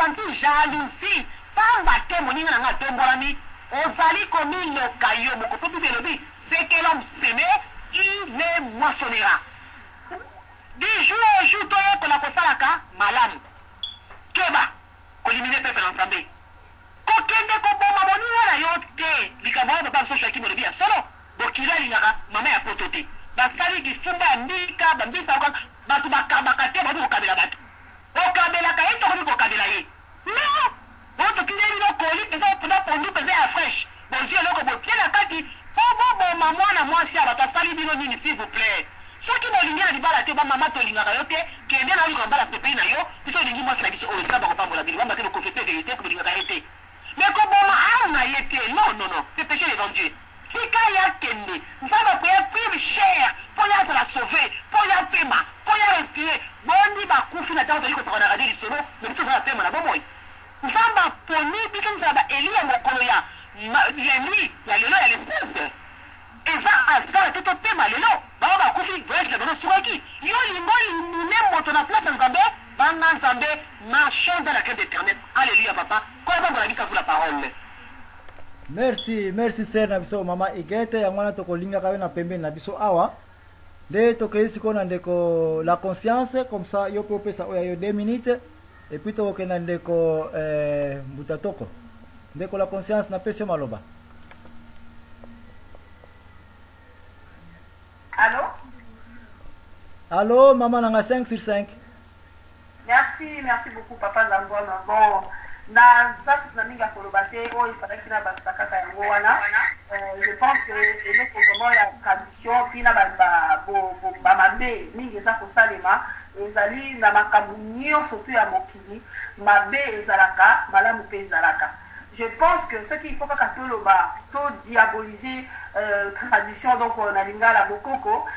Kosentir jalousie pamba te moninga na nga atombolami, ozali komiloka yo moko po Bible elobi ce que l'homme seme, il le moissonnera. Du jour au jour toyekola kosalaka malamu. Keba kolimine peuple na Nzambe. Kokende koboma moninga na yo te. Likambo wana papa biso Joachim olobi ya solo. Bokilo alingaka mama ya poto te. Basali kifumba ya mbika, ba mbisa oka batu bakabaka te bakomi kokabela batu. Okabelaka ye te okomi kokabela ye. Non! Oyo totindeli bino colis penza na pondu penza ya fresh. Bozui eloko botie na kati po boboma mwana mwasi ya batu asali bino nini s'il vous plait. Soki bolingi ye na libala te ba mama tolingaka yo te kende na yo luka mobali asepeli na yo biso tolingi mwasi na biso oyo nzambe akopambola bino pamba te bo confesse verite que bolingaka ye te mais koboma ame na ye te non non non c'est peche devant Dieu tika ye akende nzambe a paye prix cher po ye azala sauve po ye apema po ye a respire boni bakufi na tango tozali kosakola na radio lisolo mais biso toza na pema na bomoi nzambe aponi biso tozala ba eli ya mokolo ya lundi ya lelo ya le 16 Eza hasard te topema lelo bango bakufi voyage na bango esukaki yo olingi olimine moto na place ya nzambe banga nzambe marchons dans la crainte d'eternel alleluia papa nkolo apambola biso à vous la parole. Merci, merci sœur na biso mama Huguette, yango wana tokolingaka yo na pembeni na biso awa. Nde tokei sikoyo na ndeko la conscience, comme ça yo mpe opesa oyo ya yo 2 minutes et puis tokokende na ndeko eh, Mbuta Toko. Ndeko la conscience, napesi yo maloba. Allô? Allô, maman nanga 5 sur 5. Merci, merci beaucoup papa Zambwana. Bon, na za susu na mingi ya koloba te oyo efalaki na bakisa kaka yango wana. Je pense que eloko vraiment ya traduction puis na ba mabe mingi eza kosalema ezali na makambo nyonso tu ya mokili mabe ezalaka malamu mpe ezalaka. Je pense que soki il faut kaka toloba to diaboliser tradition donc na lingala bokoko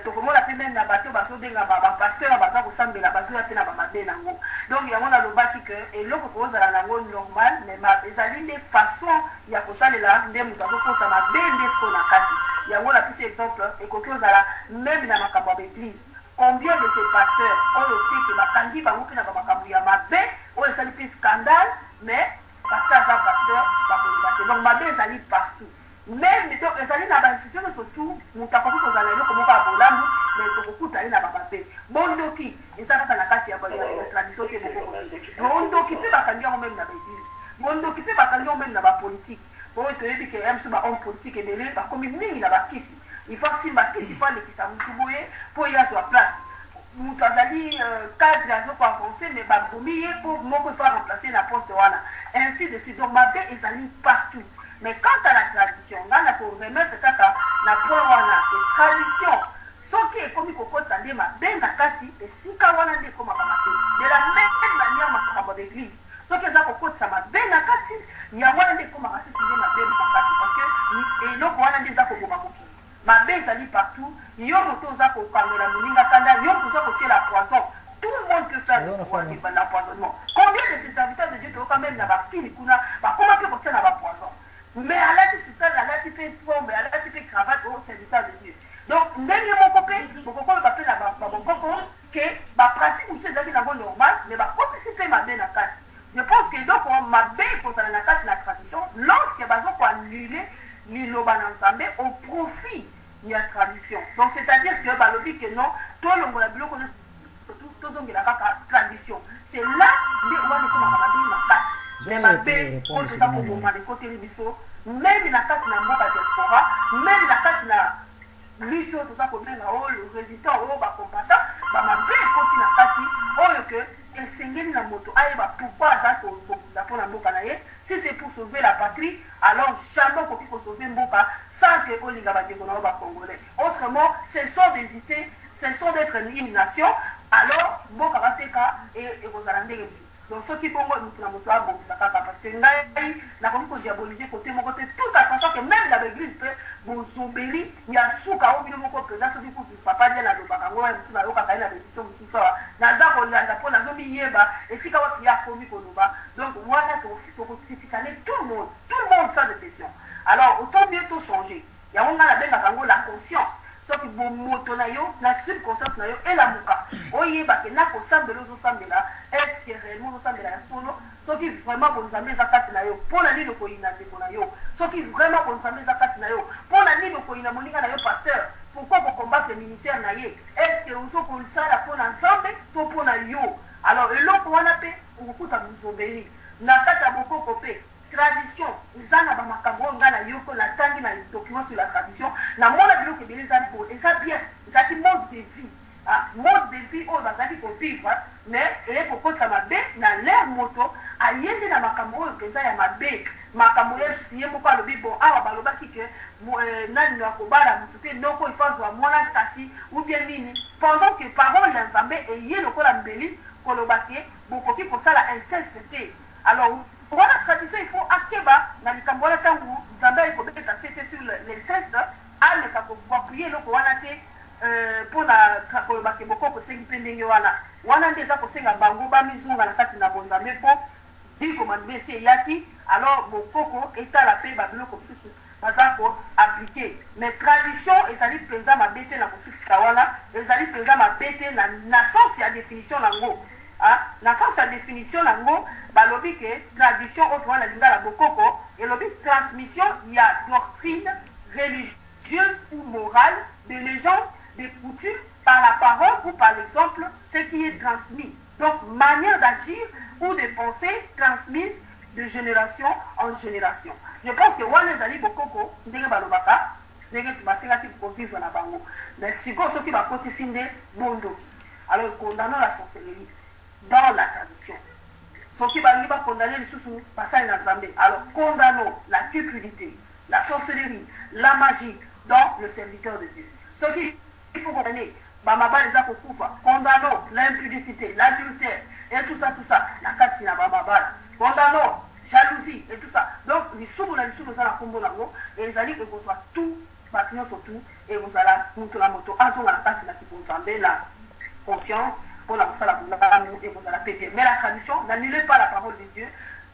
tokomona pe meme na bato bazobengama ba pasteur baza kosambela bazoya pe na ba mabe nango donc yango nalobaki que eloko kozala nango normal mais ma, ezali nde façon ya kosalela nde moto azokota mabe nde sikoyo na kati yango napesi exemple ekoki ozala meme na makambo ya ba eglise combien de ces pasteurs oyo te ke bakangi bango pe na ba makambo ya mabe oyo esali pe scandale mais parce que aza pasteur bakoloba te donc mabe ezali partout meme donc ezali na ba institution nyonso tout moto akoki kozala na eloko moko ya bolamu mais tokokuta ye na ba mabe bondoki eza kaka na kati ya tradition te bokoko te bondoki mpe bakangi yango meme na ba eglise bondoki mpe bakangi yango meme na ba politique oyo toyebi ke ya biso ba homme politique ebele bakomi mingi na bakisi il faut asimba kisi il faut alekisa motu boye mpo ye azwa place Mutu azali cadre azo ko avancer mais ba bomi ye po moko il faut a remplacer ye na poste wana ainsi de suite donc mabe ezali partout mais quant à la tradition ngai na ko remettre kaka na point wana que tradition soki ekomi kokotisa nde mabe na kati esika wana nde ekomaka mabe de la meme manière makambo ya ba eglise soki eza kokotisa mabe na kati yango wana nde ekomaka susu nde mabe makasi parce que eloko wana nde eza koboma mokili. Mabe ezali partout, yo moto oza ko kangola moninga kanda, yo moto oza kotiela poison, tout le monde peut faire l'empoisonnement. Combien de ces serviteurs de Dieu toyoka meme na ba kin kuna bakoma pe kotia na ba poison. Mais alati soutane, alati pe forme, alati pe cravate, oh serviteur de Dieu. Donc ndenge moko pe bokoki koloba pe na ba bokoko que ba pratique mosusu ezalaki nango normal mais bakotisi pe mabe na kati. Je pense que eloko mabe ekozala na kati na tradition lorsque bazo ko annuler liloba na Nzambe au profit ya tradition. Donc c'est à dire que balobi que non tolongola biloko nionso tout tozongela kaka tradition. C'est là nde wana ekomaka mabe makasi. Mais mabe oyo toza koboma ekoteli biso meme na kati na mboka diaspora, meme na kati na lutte oyo toza kobenga oyo le resistant oyo ba combattant ba mabe ekoti na kati oyo que esengeli na moto ayeba pourquoi aza kobunda mpo na mboka na ye. Si c'est pour sauver la patrie, alors jamais okoki ko sauver mboka sans que olinga ba ndeko na yo ba congolais. Autrement, cessons d'exister, cessons d'etre une nation, alors mboka bateka et ekozala ndenge mosusu. Donc soki bongo mutu na mutu abongisa kaka parce que ngai nakoki ko diaboliser cote moko te tout en sachant que meme na ba eglise pe bozobeli ya suka oyo bino moko penza soki kutu papa Diane alobaka yango wana mosusu nayokaka ye na ba emission mosusu awa naza kolanda po nazo miyeba esika wapi ye akomi koloba donc wana toko critikane tout le monde tout le monde sans exception alors autant mieux to changer yango ngai nabengaka yango la conscience. Soki bomoto na yo na subconscience na yo elamuka, oyeba ke na kosambela ozosambela, est ce que réellement ozosambela ya solo? Soki vraiment bonzambe eza kati na yo, mpo na nini okoyina ndeko na yo? Soki vraiment bonzambe eza kati na yo, mpo na nini okoyina moninga na yo pasteur? Pourquoi kocombattre ministère na ye? Est ce que ozo kosala mpo na Nzambe to mpo na yo? Alors eloko wana mpe okokuta bozobeli na kati ya bokoko. Mpe tradition eza na bamakambo oyo ngai nayoko, natangi na document sur la tradition, namona biloko ebele eza bo eza bien, ezalaki mode de vie, ah, mode de vie oyo bazalaki kovivre, mais eye kokotisa mabe na l'air. Moto aye nde na makambo oyo mpenza ya mabe, makambo Yesu ye moko alobi. Bon, awa balobaki ke nani akobala motu te, noko ifo azwa mwana kasi ou bien nini, pendant que parole ya Nzambe eye lokola mbeli koloba ke bokoki kosala inceste te. Alors wana tradition, il faut akeba na likambo wana. Ntango Nzambe aye kobeta sete sur l'inceste, ameka koappuyer eloko wana te mpona koloba ke bokoko esengi mpe ndenge wana. Wana nde eza kosenga bango bamizonga na kati na bonzambe, mpo dikoma esi eyaki. Alors bokoko etala mpe babiloko mosusu baza koappliquer, mais tradition ezali mpenza mabe te. Na kosukisa wana, ezali mpenza mabe te na sens ya définition nango. Ah, na sens ya définition nango, balobi ke tradition oyo towana lingala bokoko, elobi transmission ya doctrine religieuse ou morale, de légende, de coutume, par la parole ou par l'exemple, ce qui est transmis, donc manière d'agir ou de penser transmise de génération en génération. Je pense que wana ezali bokoko ndenge balobaka, ndenge basengaki kovivre na bango. Mais sikoyo soki bakotisi nde bondoki, alors condamnons la sorcellerie dans la tradition. Soki balingi bacondamner lisusu basali na Nzambe, alors condamnons la cupidité, la sorcellerie, la magie dans le serviteur de Dieu. Soki il faut condamner bamabala eza kokufa, condamnons l'impudicité, l'adultère et tout ça, tout ça na kati na bamabala. Condamnons jalousie et tout ça. Donc lisumu na lisumu eza na nkombo nango, ezali ekozwa tout bato nyonso, tout ekozala moto na moto azonga na kati na kibonzambe na conscience mpona kosala bolamu, ekozala pe bien. Mais la tradition, n'annulez pas la parole de Dieu.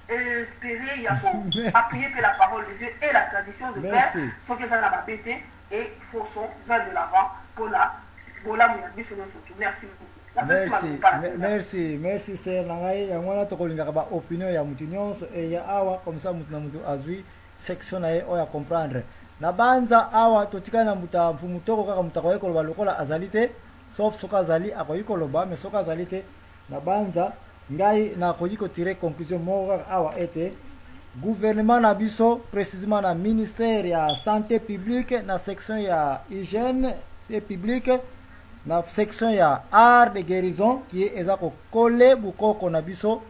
Espérer ya koappuyer mpe la parole de Dieu et la tradition de père, soki eza na mabe te, et forçons vers de l'avant mpona bolamu ya biso nyonso tout. Merci beaucoup. Merci, merci, merci sœur na ngai. Yango wana tokolingaka baopinion ya motu nyonso eya awa, comme ça motu na motu azwi section na ye oyo ya comprendre. Na banza awa totikali na mbuta Mfumu Toko kaka, moto akoki koloba lokola azali te, sauf soki azali akoki koloba, mais soki azali te, na banza ngai nakoki kotirer conclusion moko kaka awa ete gouvernement na biso, précisément na ministère ya Santé publique, na section ya Hygiène et publique, na section ya art de guérison qui eza kokole bukoko na biso,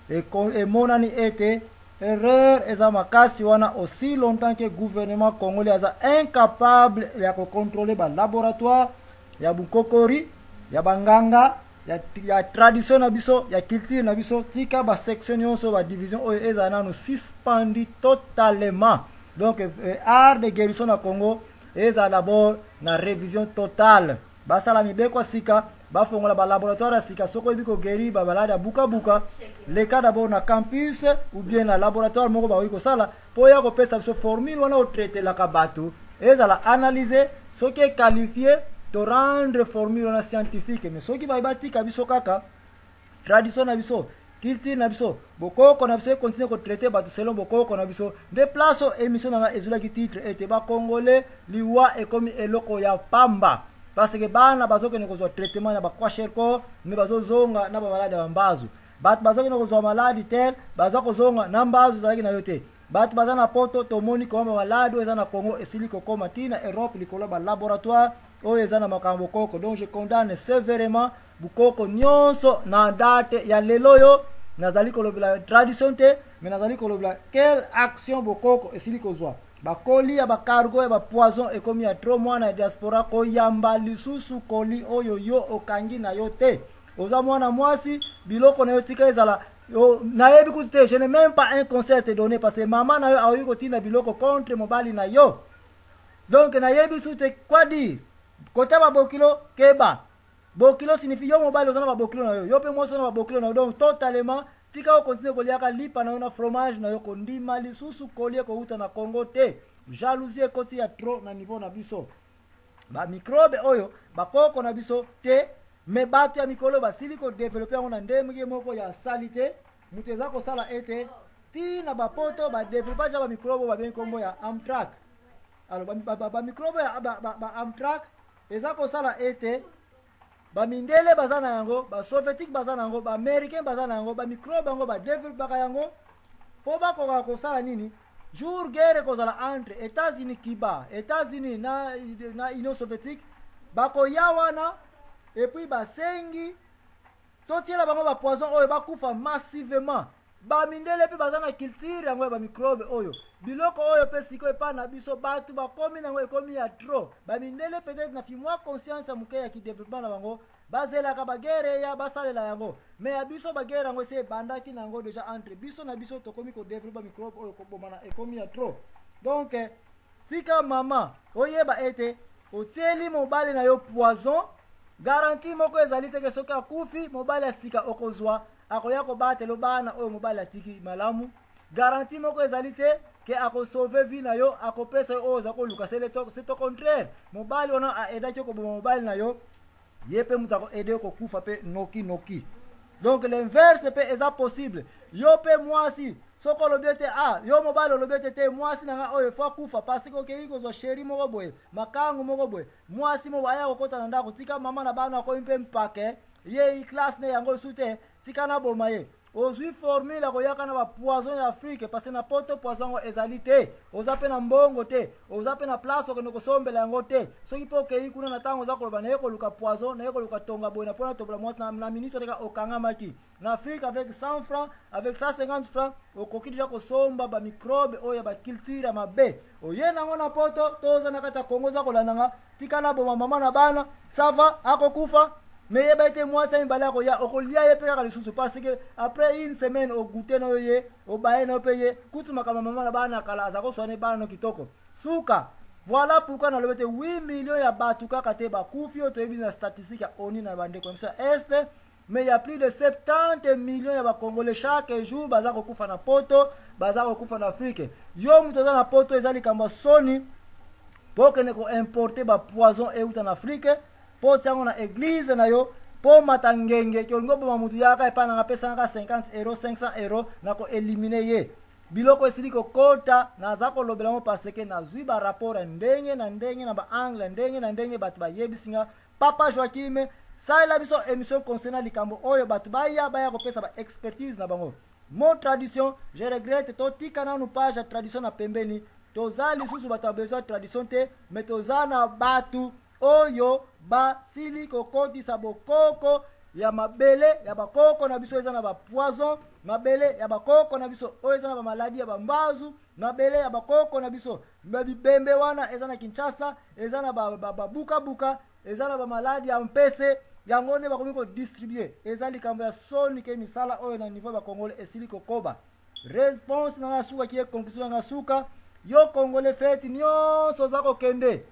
emonani ete erreur eza makasi wana. Aussi longtemps que gouvernement congolais aza incapable ya kocontrôler balaboratoire ya bukokori, ya banganga ya tradition na biso, ya culture na biso, tika basection nyonso, badivision oyo ezala nano suspendu totalement. Donc art de guérison na Congo ezala d'abord na révision totale, basala mibeko ya sika, bafongola balaboratoire ya sika. Soki oyebi koguérir bamaladi ya bukabuka, leka d'abord na campus ou bien na laboratoire moko bakoki kosala mpo ya kopesa biso formule wana otraitelaka bato, ezala analyse, soki equalifié, to rendre formule wana scientifique. Mais soki baye batika biso kaka tradition na biso, culture na biso, bokoko na biso, econtinuer kotraiter bato selon bokoko na biso. Nde place oyo émission na nga ezwelaki titre ete Bakongole, liwa ekomi eloko ya pamba, parce que bana bazokende kozwa traitement na bakwashiorkor, mais bazozonga na bamaladi ya bambazu. Bato bazokende kozwa maladi tel, baza kozonga na mbazu ezalaki na yo te. Bato baza na Poto, tomoni koma bamaladi oyo eza na Congo esili kokoma ntina Europe likolo ya balaboratoire oyo eza na makambo koko. Donc je condamne sévèrement bukoko nyonso na date ya lelo oyo. Nazali kolobela tradition te, mais nazali kolobela quelle action bokoko esili kozwa. Bakoli ya bacargo ya bapoison ekomi ya trop. Mwana ya diaspora, koyamba lisusu koli oyo yo okangi na yo te. Oza mwana mwasi, biloko na yo tika ezala. Nayebi kutu te, je n'ai même pas un conseil à te donner, parce que mama na yo akoki kotinda biloko contre mobali na yo. Donc nayebi su te quoi dire. Kota babokilo, keba. Bokilo signifie yo mobali oza na babokilo na yo, yo mpe mwasi oza na babokilo na yo. Donc totalement tika ocontinuer koliaka lipa na yo na fromage na yo. Kondima lisusu kolie kouta na Congo te. Jalousie ekoti ya trop na niveau na biso. Bamicrobe oyo bakoko na biso te, me bato ya mikolo basili kodevelope yango na ndenge moko ya sali te. Moto eza kosala ete ti na bapoto badevelopa ja bamicrobe oyo babengi nkombo ya amtrac. Alors bamicrobe ya baamtrac eza kosala ete bamindele baza na yango, basoviétique baza na yango, baaméricain baza na yango. Bamicrobe yango badevelopaka yango mpo bakoka kosala nini? Jour guerre ekozala entre États-Unis, Cuba, États-Unis na Union soviétique, bakoya wana et puis basengi totiela bango bapoison oyo, bakufa massivement. Bamindele mpe baza na culture yango ya bamicrobe oyo. Biloko oyo mpe sikoyo epai na biso bato bakomi nango, ekomi ya trop. Bamindele peut-être na fi mwa conscience ya moke ya kidéveloppement na bango, bazelaka baguerre eya, basalela yango. Mais ya biso, baguerre yango esi ebandaki na yango déjà entre biso na biso. Tokomi kodéveloppe bamicrobe oyo, kobomana ekomi ya trop. Donc tika mama oyeba ete otieli mobali na yo poison, garantie moko ezali teke soki akufi, mobali ya sika okozwa akoya kobatela bana oyo mobali atiki malamu. Garantie moko ezali te ke akosauve vie na yo, akopesa yo oyo oza koluka. C'est au contraire, mobali wana aaidaki yo koboma mobali na yo, ye mpe moto akoaide yo kokufa mpe noki noki. Donc l'inverse mpe eza possible. Yo mpe mwasi, soki olobi ete ah, yo mobali olobi ete te, mwasi na ngai oyo efo akufa, parce que okei kozwa chéri moko boye, makangu moko boye, mwasi moko aya kokɔta na ndako, tika mama na bana, akomi mpe mpake ye classe ne yango lisusu te, tika naboma ye. Ozwi formule ya koyaka na bapoison ya Afrique, parce na poto poison yango ezali te. Oza mpe na mbongo te, oza mpe na place okende kosombela yango te. Soki mpe okei kuna na ntango oza koloba naye koluka poison, naye koluka tonga boye na mpona tobola mwasi na ministre teka, okangamaki. Na Afrique, avec 100 francs, avec 150 francs, okoki deja kosomba bamicrobe oyo ya baculture ya mabe, oye nango na poto. To oza na kati ya Kongo, oza kolanda nga, tika naboma mama na bana, ça va, akokufa. Mais yeba ete mwasi ya mibale akoya, okolia ye mpe kaka lisusu, parce que après une semaine ogute na yo ye, obaye na yo mpe ye. Kutu makambo mama na bana kala aza koswane bana no kitoko suka. Voilà pourquoi nalobi ete 8 millions ya bato kaka te bakufi oyo toyebi na statistique ya ONU na bandeko na biso ya Est, mais il y a plus de 70 millions ya bacongolais chaque jour baza kokufa na poto, baza kokufa na Afrique. Yo moto oza na poto, eza likambo ya soni mpo okende koimporte bapoison euta na Afrique mpo otia yango na église na yo, mpo mata ngenge ki olingi oboma motu. Yaka epai nanga, apesangaka 50 euro, 500 euro, na koélimine ye. Biloko esili kokota, naza kolobela yango parce que nazwi barapport ya ndenge na ndenge, na baangle ya ndenge na ndenge. Bato bayebisi nga: "Papa Joakim, salela biso émission concernant likambo oyo." Bato baya kopesa baexpertise na bango. Mo tradition, je regrette, totika nanu page ya tradition na pembeni. Toza lisusu bato ya besoin tradition te, mais toza na bato oyo basili kokotisa bokoko ya mabele ya bakoko na biso eza na bapoison, mabele ya bakoko na biso oyo eza na bamaladi ya bambazu, mabele ya bakoko na biso bibembe wana eza na Kinshasa, eza na babukabuka, eza na bamaladi ya mpese. Yango nde bakomi kodistribue. Eza likambo ya soni ke misala oyo na niveau ya bakongole esili kokoba. Réponse na nga suka ki ye, conclusion na nga suka: yo congolais, fête nyonso oza kokende,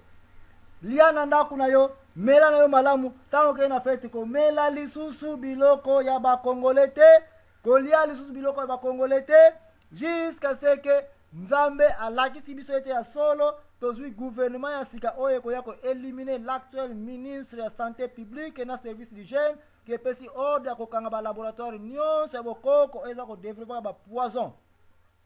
lia na ndako na yo, mela na yo malamu. Ntango okei na fête, komela lisusu biloko ya bakongole te, kolia lisusu biloko ya bakongole te, jusqu'à ce que Nzambe alakisi biso ete ya solo tozwi gouvernement ya sika oyo ekoya koélimine l'actuel ministre ya Santé publique na Service d'hygiène, ki epesi ordre ya kokanga balaboratoire nyonso ya bokoko oyo eza kodéveloppe bapoison.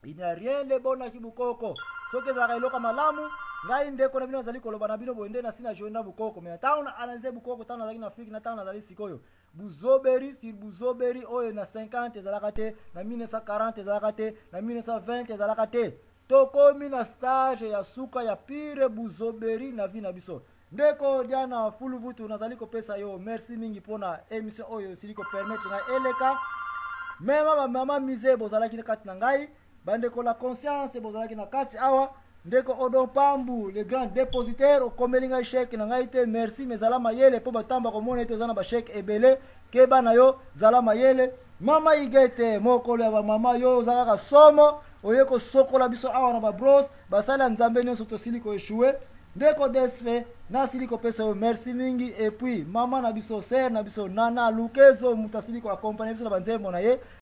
Il n'y a rien de bon na kibukoko. Soki ezalaka eloko malamu, ngai ndeko na bino azali koloba na bino boye nde nasi na joine na bukoko. Mais ntango na analyse bukoko, ntango nazalaki na Afrique na ntango nazali sikoyo, buzoberi sur buzoberi. Oyo na 50 ezalaka te, na 1940 ezalaka te, na 1920 ezalaka te. Tokomi na stage ya suka ya pire buzoberi na vie na biso. Ndeko Diana Fuluvutu, nazali kopesa yo merci mingi mpona émission oyo esili kopermettre ngai eleka. Mema bamama mise bozalaki na kati na ngai, bandeko la conscience bozalaki na kati awa, ndeko Odon Pambu, le grand dépositaire, okomeli ngai chèque na ngai te, merci. Mais zala mayele mpo batamba komona ete oza na bachèque ebele. Keba na yo, zala mayele. Mama Igete, mokolo ya bamama, yo oza kaka somo, oye kosokola biso awa na babrose. Basali ya Nzambe nyonso tosili koéchouer. Ndeko Desfe, nasili kopesa yo merci mingi. Et puis mama na biso, sœur na biso Nana Lukezo, moto asili koaccompagne biso na banzembo na ye.